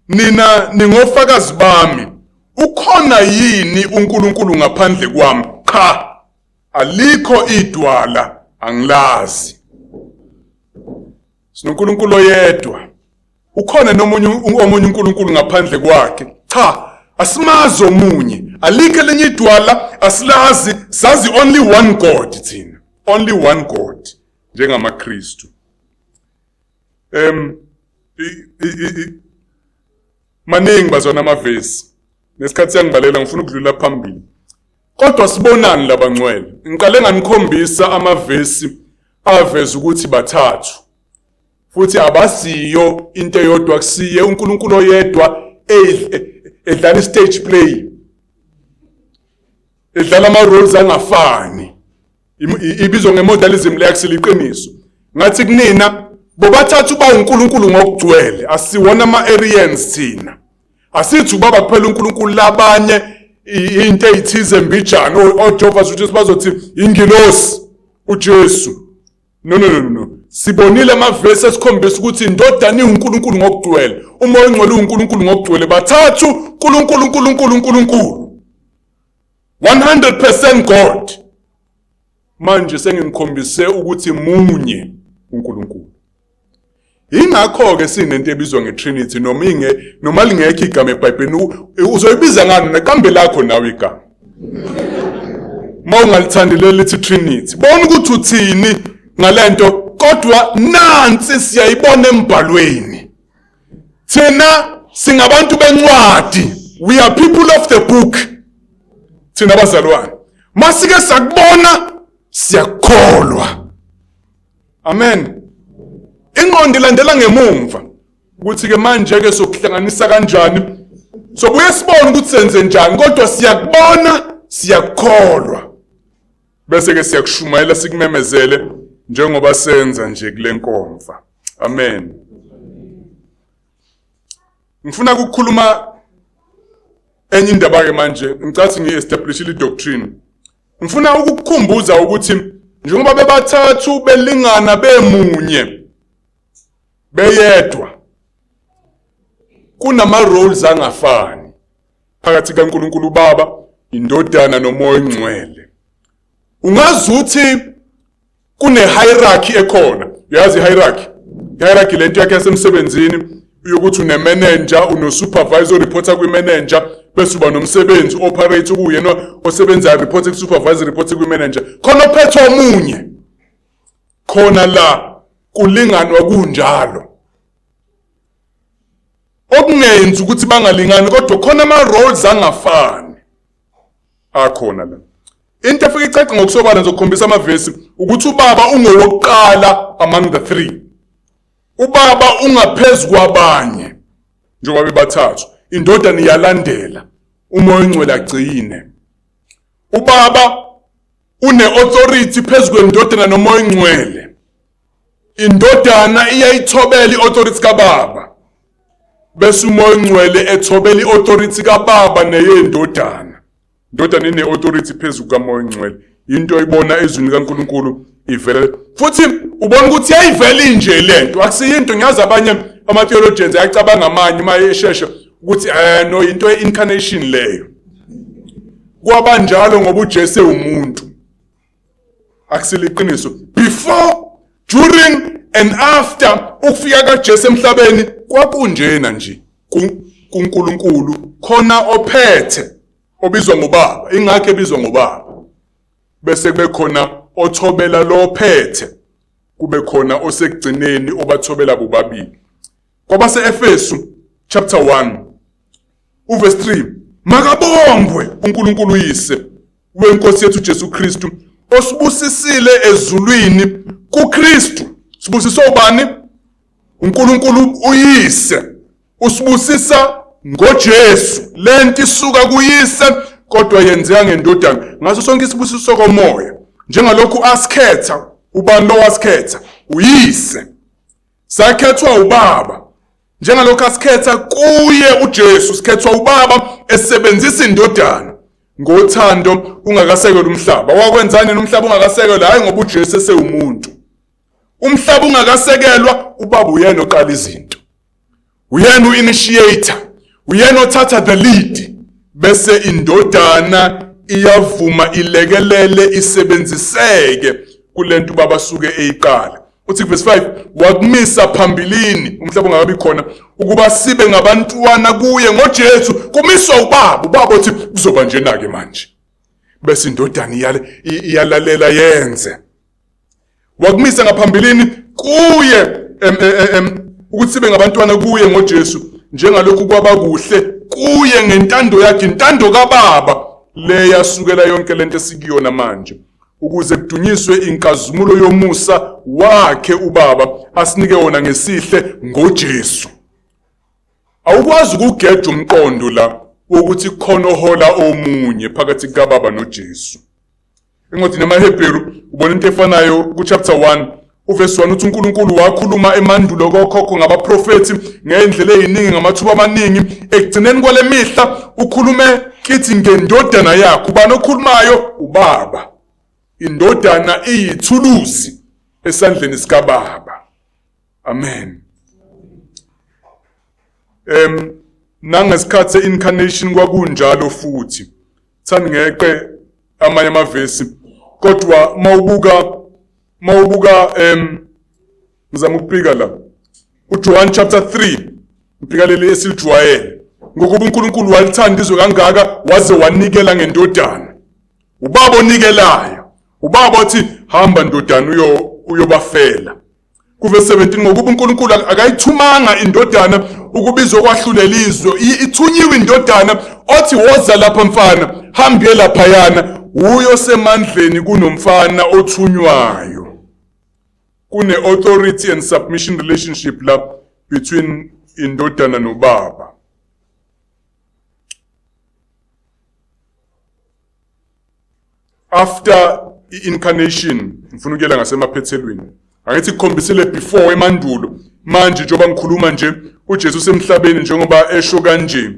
Nina ningofakazi bami. Ukhona yini uNkulunkulu ngaphandle kwami? Cha, alikho idwala angilazi. SinoNkulunkulu oyedwa. Ukhona nomunye omunye uNkulunkulu ngaphandle kwakhe? Cha, asimazi omunye. Alikho elinye idwala asilazi, sazi only one God thina. Only one God. njengamaKristu. Em maningi bazwana amavesi. Nesikhathi siyangibalela ngifuna ukudlula phambili. Kodwa sibonani labangcwele? Ngiqale nganikhombisa amavesi aveza ukuthi bathathu. Futhi abasiyo into eyodwa kusiye uNkulunkulu oyedwa edlala i-stage play. Edlala ama-roles angafani. Ibizwa ngemodalism le akusiliqiniso ngathi kunina bobathathu bawuNkulunkulu ngokugcwele asiwona ama-Arians thina asithi ubaba kuphela uNkulunkulu labanye into eyithize mbijana oJehova uJesu bazothi ingilosi uJesu no no no no sibonile amavesi esikhombisa ukuthi indodana iwuNkulunkulu ngokugcwele uMoya oNgcwele uwuNkulunkulu ngokugcwele bathathu uNkulunkulu uNkulunkulu uNkulunkulu 100% God manje sengimkhombise ukuthi munye uNkulunkulu ingakho ke sinento ebizwa ngeTrinity noma inge noma lingekho igama eBhayibhelini uzoyibiza ngani neqambe lakho nawe igama uma ungalithandi leli lithi Trinity bona ukuthi uthini ngalento kodwa nansi siyayibona embhalweni thina singabantu bencwadi we are people of the book thina bazalwane masike sakubona siyakholwa amen ingqondo ilandela ngemumva Ukuthi ke manje ke sokuhlanganisa kanjani, sobuye sibone ukuthi senze njani, kodwa siyakubona, siyakukholwa, bese ke siyakushumayela, sikumemezele njengoba senza nje kule nkomfa. Amen. Ngifuna ukukhuluma enye indaba ke manje, ngicathi ngi-establishile i-doctrine. Ngifuna ukukukhumbuza ukuthi njengoba bebathathu belingana bemunye beyedwa, kunama roles angafani phakathi kaNkulunkulu uBaba, iNdodana noMoya oNgcwele. Ungazuthi kune hierarchy ekhona. Uyazi hierarchy? Hierarchy lento yakhe yasemsebenzini yokuthi une-manager, uno-supervisor, reporter kwi-manager, bese uba nomsebenzi operator kuyena osebenzayo, report ku-supervisor, report kwi-manager, khona ophethe omunye. Khona la kulinganwa kunjalo, okungenzi ukuthi bangalingani, kodwa khona ama-roles angafani akhona la. Into efike icace ngokusobala, ngizokukhombisa amavesi, ukuthi uBaba ungowokuqala among the three. UBaba ungaphezu kwabanye njengoba bebathathu, iNdodana iyalandela, uMoya oNgcwele agcine. UBaba une-authority phezu kweNdodana noMoya oNgcwele. INdodana iyayithobela i-authority kaBaba, bese uMoya oNgcwele ethobela i-authority kaBaba neyeNdodana. Indodana ine-authority phezu kukaMoya oNgcwele. Into oyibona ezwini likaNkulunkulu ivele, futhi ubona ukuthi yayivele inje lento, akusiyinto. Ngiyazi abanye ama-theologians ayacabanga amanye uma eshesha ukuthi no, into ye-incarnation leyo, kwabanjalo ngoba uJesu ewumuntu. Akusiliqiniso. Before, during and after ukufika kaJesu emhlabeni, kwakunjena nje kuNkulunkulu khona ophethe obizwa ngobaba, ingakho ebizwa ngobaba, bese kube khona othobela lo phethe, kube khona osekugcineni obathobela bobabili. Kwabase-Efesu chapter 1 uverse 3: "Makabongwe uNkulunkulu uYise wenkosi yethu Jesu Kristu, osibusisile ezulwini kuKristu." Sibusiswe ubani? UNkulunkulu uYise usibusisa ngoJesu. Lento isuka kuYise kodwa yenzeka ngeNdodana, ngaso sonke isibusiso komoya. Njengalokhu asikhetha, ubani lo wasikhetha? UYise. Sakhethwa uBaba. Njengalokhu asikhetha kuye uJesu, sikhethwa uBaba esebenzisa iNdodana ngothando ungakasekelwa umhlaba. Wakwenzani nomhlaba ungakasekelwa? Hayi, ngoba uJesu esewumuntu. Umhlaba ungakasekelwa, uBaba uyena oqala izinto, uyena u-initiator, uyena othatha the lead, bese iNdodana iyavuma, ilekelele, isebenziseke kulento uBaba suke eyiqala. Uthi verse 5: "Wakumisa phambilini umhlaba ungakabi khona ukuba sibe ngabantwana kuye ngoJesu." Kumiswa uBaba. UBaba uthi kuzoba njena ke manje, bese iNdodana iyalalela, yenze. Wakumisa ngaphambilini kuye ukuthi sibe ngabantwana kuye ngoJesu, njengalokhu kwaba kuhle kuye ngentando yakhe. Intando kaBaba le yasukela yonke lento esikuyona manje, ukuze kudunyiswe inkazimulo yomusa wakhe uBaba asinike wona ngesihle ngoJesu. Awukwazi ukugeja umqondo la wokuthi khona ohola omunye phakathi kukaBaba noJesu. Encwadini yamaHebheru ubona into efanayo ku-chapter 1 uverse 1, uthi uNkulunkulu wakhuluma emandulo kokhokho ngabaprofethi ngendlela eziningi, ngamathuba amaningi, ekugcineni kwale mihla ukhulume kithi ngeNdodana yakhe. Ubani okhulumayo? UBaba. INdodana iyithuluzi esandleni sikaBaba. Amen. Nangesikhathi se-incarnation kwakunjalo futhi. Thani ngeqe amanye amavesi, kodwa mawubuka, ngizama ukupika la uJohn chapter 3, ngipika leli esilijwayele: "Ngokuba uNkulunkulu walithanda izwe kangaka, waze wanikela ngeNdodana." UBaba onikelayo, uBaba othi, "Hamba ndodana, uyobafela." Kuverse 17: "Ngokuba uNkulunkulu akayithumanga iNdodana ukubizwa kwahlulela izwe." Ithunyiwe iNdodana, othi, "Woza lapha mfana, hambe laphayana." Uyo semandleni kunomfana othunywayo. Kune authority and submission relationship la between indodana nobaba. After i-incarnation, ngifuna ukuyela ngasemaphethelweni. Angithi kukhombisile before emandulo. Manje njengoba ngikhuluma nje uJesu usemhlabeni njengoba esho kanje.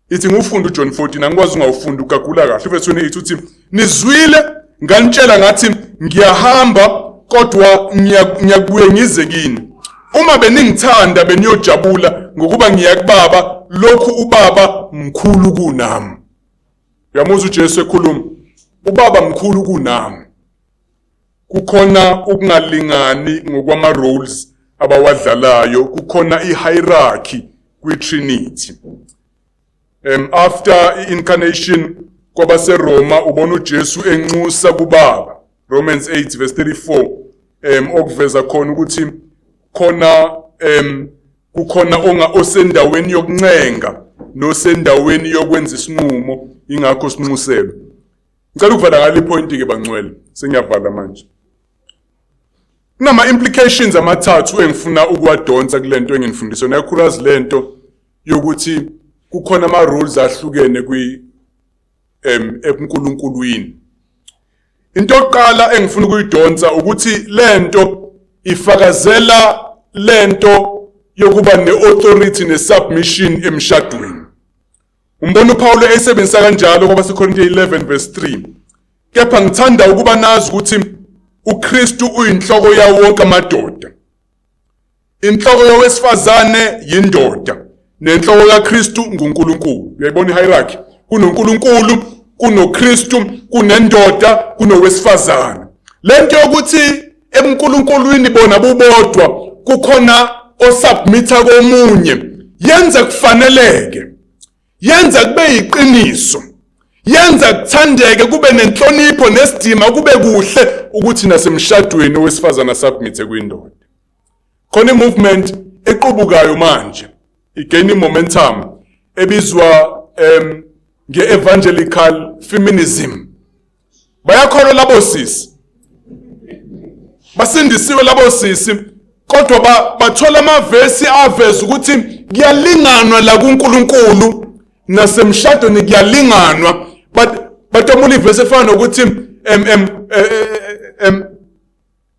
Ithi ngiwufunde uJohn 14 angikwazi ungawufundi ugagula kahle. Uverse 28 uthi nizwile nganitshela ngathi ngiyahamba kodwa ngiyakubuye ngize kini. Uma beningithanda beniyojabula ngokuba ngiya kubaba lokhu ubaba mkhulu kunami. Uyamuzwa uJesu ekhuluma ubaba mkhulu kunami. Kukhona ukungalingani ngokwama roles abawadlalayo, kukhona i-hierarchy kwi-Trinity. After i-incarnation kwabaseRoma ubona uJesu enxusa kubaba. Romans 8 verse 34 okuveza khona ukuthi khona kukhona onga osendaweni yokuncenga nosendaweni yokwenza isinqumo ingakho sinxuselwe. Ngicela ukuvala ngale point ke bangcwele, sengiyavala manje. Kunama implications amathathu engifuna ukuwadonsa kulento enginifundisa yona, ikakhulukazi lento yokuthi kukhona ama rules ahlukene kwi eNkulunkulwini. Into yokuqala engifuna ukuyidonsa ukuthi lento ifakazela lento yokuba ne-authority ne-submission emshadweni. Umbona uPawulu eyisebenzisa kanjalo kwabaseKorinte 11 verse 3. Kepha ngithanda ukuba nazi ukuthi uKristu uyinhloko yawo wonke amadoda. Inhloko yowesifazane yindoda nenhloko kaKristu nguNkulunkulu. Uyayibona ihierarchy? KunoNkulunkulu, kunoKristu, kunendoda, kunowesifazane. Lento yokuthi ebuNkulunkulwini bona bubodwa kukhona osubmitha komunye yenza kufaneleke, yenza kube yiqiniso, yenza kuthandeke, kube nenhlonipho nesidima, kube kuhle ukuthi nasemshadweni owesifazane asubmithe kwindoda. Khona i-movement equbukayo manje igain momentum ebizwa nge-evangelical feminism. Bayakholwa labo sisi, basindisiwe labo sisi, kodwa bathola amavesi aveza ukuthi kuyalinganwa la kuNkulunkulu nasemshadweni kuyalinganwa. But batomula ivesi efana nokuthi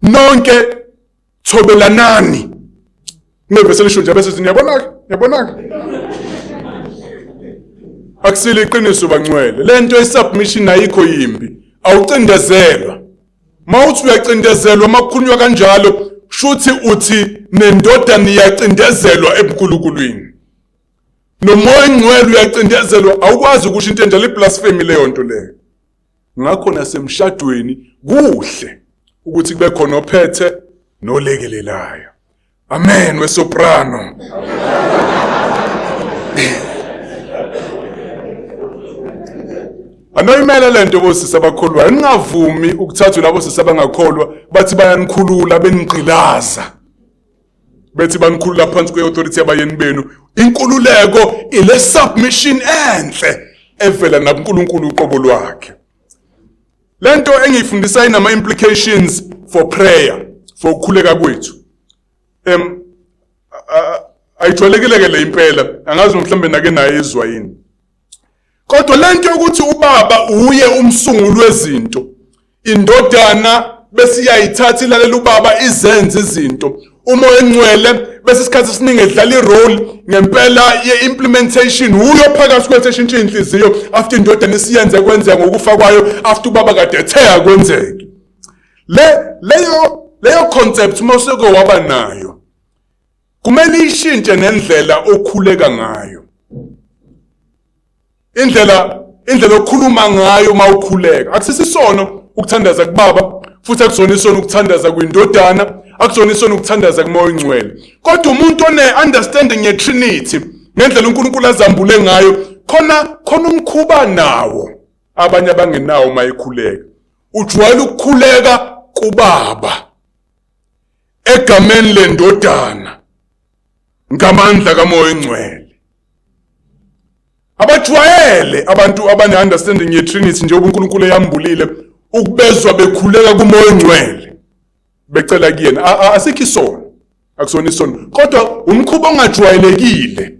nonke thobelanani. Kunevesi elisho nje bese niyabona-ke, niyabona-ke. Akusile iqiniso bangcwele. Lento i-submission ayikho yimbi. Awucindezelwa. Mawuthi uyacindezelwa makukhulunywa kanjalo shuthi uthi nendodana iyacindezelwa ebuNkulunkulwini. Nomoya ongcwele uyacindezelwa, awukwazi ukusho into enjalo, iblasphemy leyo nto leyo. Ngakho nasemshadweni kuhle ukuthi kube khona ophethe nolekelelayo. Amen wesoprano. Anoyimela lento bosisi abakholwayo, ningavumi ukuthathwa labo sisi abangakholwa bathi bayanikhulula benigqilaza. Bethi banikhulula phansi kwe-authority yabayeni benu. Inkululeko ile submission enhle evela nakuNkulunkulu uqobo lwakhe. Lento engiyifundisa inama implications for prayer, for ukukhuleka kwethu. Ayijwayelekile ke le impela, angazi mhlawumbe nake nayizwa yini. Kodwa lento yokuthi ubaba uye umsunguli wezinto, indodana bese iyayithatha ilalela ubaba izenze izinto, umoya engcwele bese isikhathi esiningi edlala irole ngempela ye-implementation, uyo phakathi kwethu eshintsha inhliziyo after indodana isiyenze kwenzeka ngokufa kwayo, after ubaba kade ethe akwenzeke. Leyo concept uma usuke waba nayo kumele ishintshe nendlela okhuleka ngayo, indlela okhuluma ngayo uma ukhuleka. Akusisisono ukuthandaza kubaba, futhi akusona isono ukuthandaza kwindodana, akusona isono ukuthandaza kumoya ongcwele. Kodwa umuntu one-understanding ye-Trinity ngendlela uNkulunkulu azambule ngayo, khona umkhuba nawo abanye abangenawo uma ekhuleka. Ujwayele ukukhuleka kubaba egameni lendodana ngamandla kamoya ongcwele. Abajwayele abantu abane-understanding ye-Trinity njengoba uNkulunkulu eyambulile ukubezwa bekhuleka kumoya ongcwele becela kuyena. Asikho isono, Akusona isono, kodwa umkhuba ongajwayelekile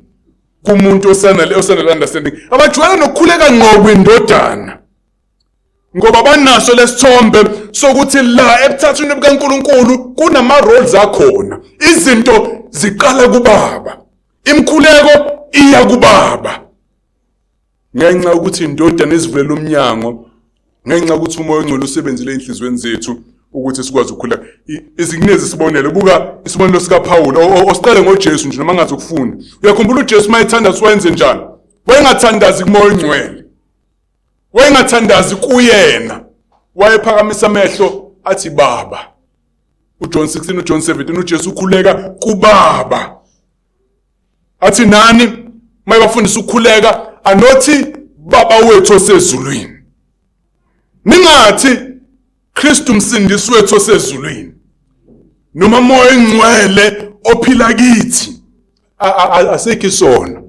kumuntu osanale osanale understanding. Abajwayele nokukhuleka ngqo kwindodana. Ngoba banaso lesithombe sokuthi la ebuthathwini bukaNkuluNkulu kunama roles akhona. Izinto ziqala kubaba. Imkhuleko iya kubaba. Ngenxa yokuthi indodana isivulela umnyango, ngenxa yokuthi umoya ongcwele usebenzile enhliziyweni zethu ukuthi sikwazi ukukhula. Izinezi isibonelo, buka isibonelo sikaPaul osiqale ngoJesu nje noma ngathi ukufunda. Uyakhumbula uJesu uma ethandaza wayenze njani? Wayengathandazi kumoya ongcwele. Wayengathandazi kuyena. Wayephakamisa amehlo athi baba. UJohn 16 uJohn 17 uJesu ukhuleka kubaba. Athi nani mayebafundisa ukukhuleka anothi baba wethu osezulwini. Ningathi Kristu msindisi wethu osezulwini. Noma moya engcwele ophila kithi. Asikho isono.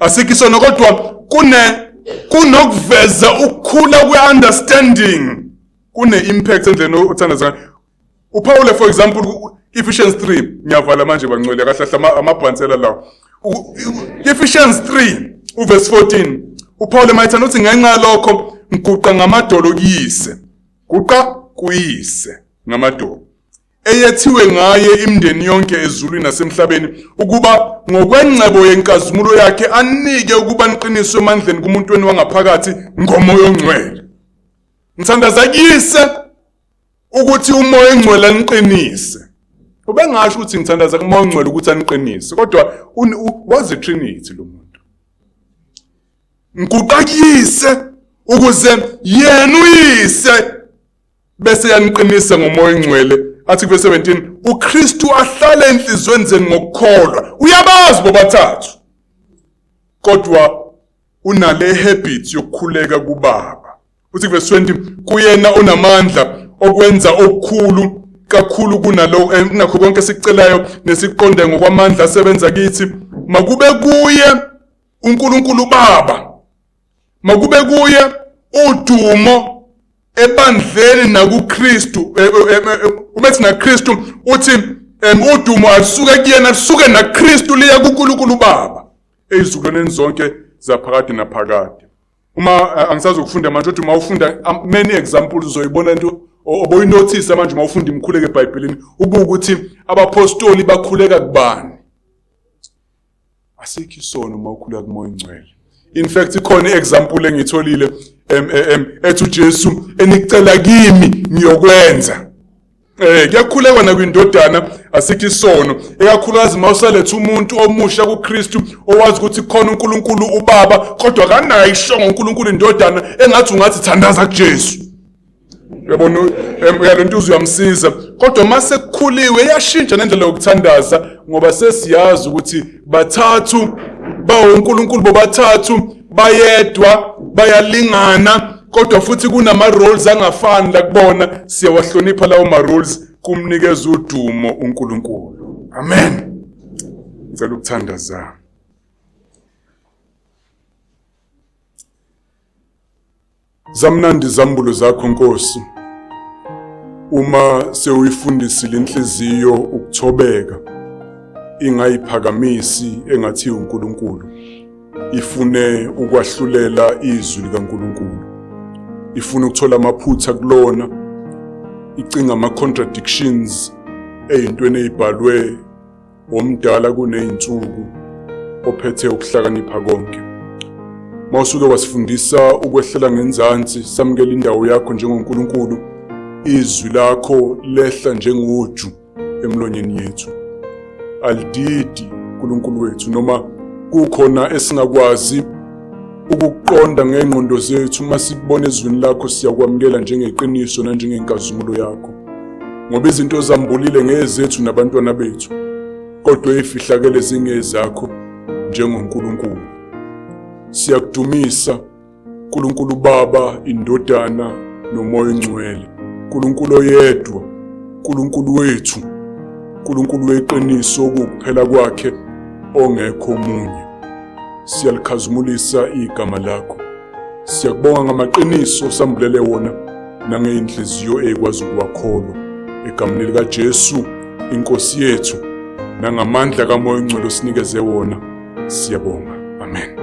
Asikho isono kodwa kune kunokuveza ukukhula kwe-understanding kune impact endleleni othandaza ngayo. uPaul for example Ephesians 3 ngiyavala manje bangcwele kahle kahle amabhansela lawo. Ephesians 3 uverse 14 uPaul mayithanda uthi ngenxa yalokho ngiguqa ngamadolo kuyise. Guqa kuyise ngamadolo. Eyethiwe ngaye imindeni yonke ezulwini nasemhlabeni ukuba ngokwengcebo yenkazimulo yakhe anike ukuba niqiniswe emandleni kumuntu wenu wangaphakathi ngomoya ongcwele. Ngithandaza kuyise ukuthi umoya ongcwele aniqinise. Ubengasho ukuthi ngithandaza kumoya ongcwele ukuthi aniqinise, kodwa wazi Trinity lo muntu. Ngiguqa kuyise ukuze yena uyise bese yaniqinisa ngomoya ongcwele. Athi verse 17 uKristu ahlale enhliziyweni zenu ngokukholwa. Uyabazi bobathathu. Kodwa unale habit yokukhuleka kubaba. Uthi verse 20 kuyena onamandla okwenza okukhulu kakhulu kunalo eh, kunakho konke esikucelayo nesiqonde ngokwamandla asebenza kithi makube kuye uNkulunkulu Baba makube kuye udumo ebandleni nakuKristu eh, eh, uma ethi naKristu uthi udumo alisuke kuyena lisuke naKristu liya kuNkulunkulu Baba ezizukulwaneni zonke zaphakade naphakade. Uma angisazokufunda manje ukuthi uma ufunda many examples uzoyibona into oboyinothisa manje uma ufunda imikhuleko eBhayibhelini ubuka ukuthi abapostoli bakhuleka kubani. Asikho isono uma ukhuleka kumoya ongcwele. In fact ikhona i-example engiyitholile ethi uJesu enicela kimi ngiyokwenza. Eh kuyakhulekwa nakwindodana asikho isono ekakhulukazi mawusaletha umuntu omusha kuKristu owazi ukuthi khona uNkulunkulu ubaba kodwa kanayo ishongo uNkulunkulu indodana engathi ungathi thandaza kuJesu. Uyabona uyalento uyamsiza kodwa mase kukhuliwe iyashintsha nendlela yokuthandaza ngoba sesiyazi ukuthi bathathu bawuNkulunkulu bobathathu bayedwa bayalingana kodwa futhi kunama roles angafani la kubona siyawahlonipha lawo ma roles kumnikeza udumo uNkulunkulu. Amen. Ngicela ukuthandaza. Zamnandi izambulo zakho Nkosi. Uma sewuyifundisile inhliziyo ukuthobeka ingayiphakamisi engathi uNkulunkulu ifune ukwahlulela izwi likaNkulunkulu ifuna ukuthola amaphutha kulona icinga ama contradictions eyintweni ezibhalwe omdala kuney'nsuku ophethe ukuhlakanipha konke. Mawusuke wasifundisa ukwehlela ngenzansi samukela indawo yakho njengoNkulunkulu, izwi lakho lehla njengoju emlonyeni yethu. Alididi uNkulunkulu wethu noma kukhona esingakwazi ukukuqonda ngey'ngqondo zethu uma sikubona ezwini lakho siyakwamukela njengeqiniso nanjengenkazimulo yakho. Ngoba izinto ozambulile ngezethu nabantwana bethu, kodwa ezifihlakele zingezakho njengoNkulunkulu. Siyakudumisa Nkulunkulu Baba, iNdodana noMoya oNgcwele. Nkulunkulu oyedwa, Nkulunkulu wethu, Nkulunkulu weqiniso okuwukuphela kwakhe ongekho omunye. Siyalikhazimulisa igama lakho. Siyakubonga ngamaqiniso osambulele wona nangeyinhliziyo ekwazi ukuwakholwa. Egameni likaJesu Inkosi yethu, nangamandla kaMoya oNgcwele osinikeze wona. Siyabonga. Amen.